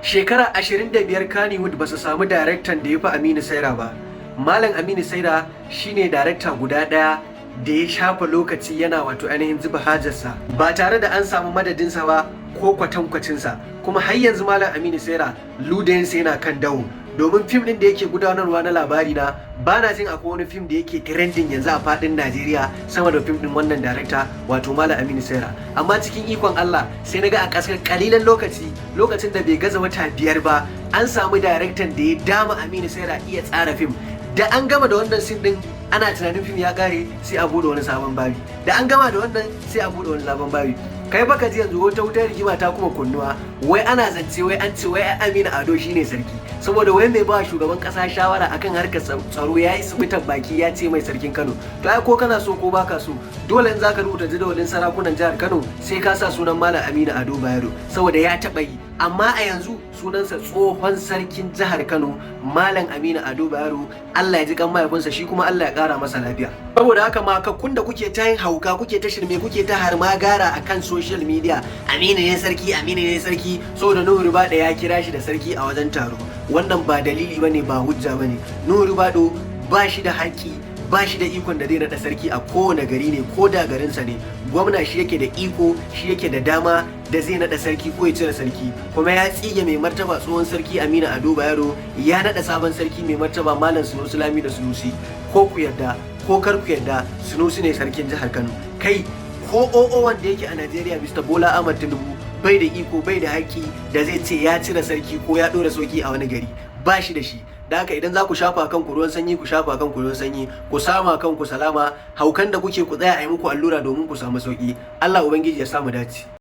Shekara 25 Kannywood ba su samu daraktan da ya fi Aminu Saira ba. Malam Aminu Saira shine darakta guda ɗaya da ya shafa lokaci yana wato ainihin zuba hajarsa ba tare da an samu madadinsa ba ko kwatankwacinsa. Kuma har yanzu Malam Aminu Saira ludayinsa yana kan dawo, domin fim ɗin da yake gudanarwa na Labari Na, ba na jin akwai wani fim da yake trending yanzu a fadin Najeriya sama da fim ɗin wannan darakta, wato Malam Aminu Saira. Amma cikin ikon Allah sai na ga a ƙasar kalilan lokaci, lokacin da bai gaza wata 5 ba, an samu daraktan da ya dama Aminu Saira iya tsara fim. Da an gama da wannan scene din, ana tunanin fim ya kare, sai a bude wani sabon babi. Da an gama da wannan, sai a bude wani sabon babi. Kai, baka ji yanzu wata wutar rigima ta kuma kunnuwa? Wai ana zance, wai an ce wai Aminu Ado shine sarki, saboda wai mai ba shugaban kasa shawara akan harkar tsaro ya yi subutan baki ya ce mai sarkin Kano. To ai ko kana so ko baka so, dole in zaka rubuta jadawalin sarakunan jihar Kano sai ka sa sunan Malam Aminu Ado Bayero, saboda ya taba yi. Amma a yanzu sunansa tsohon sarkin jihar Kano, Malam Aminu Ado Bayero. Allah ya ji kan mahaifinsa, shi kuma Allah ya kara masa lafiya. Saboda haka makakkun da kuke ta yin hauka, kuke ta shirme, kuke ta harma gara akan social media, Aminu ne sarki, Aminu ne sarki, saboda Nuhu Ribadu ya kira shi da sarki a wajen taro, wannan ba dalili bane, ba hujja bane. Nuhu Ribadu ba shi da haƙƙi, ba shi da ikon da zai naɗa sarki a kowane gari ne, ko da garinsa ne. Gwamna shi yake da iko, shi yake da dama da zai naɗa sarki ko ya cire sarki. Kuma ya tsige mai martaba tsohon sarki Aminu Ado Bayero, ya naɗa sabon sarki, mai martaba Malam Sunusi Lamido Sunusi. Ko ku yarda ko kar ku yarda, Sunusi ne sarkin jihar Kano. Kai, ko o'o wanda yake a Najeriya, Mr. Bola Ahmad Tinubu, bai da iko, bai da haƙƙi da zai ce ya cire sarki ko ya ɗora sarki a wani gari. Ba shi da shi. Da haka idan za ku shafa kanku ruwan sanyi, ku shafa kanku ruwan sanyi, ku sama kanku salama. Haukan da kuke, ku tsaya a yi muku allura domin ku samu sauki. Allah Ubangiji ya samu dace.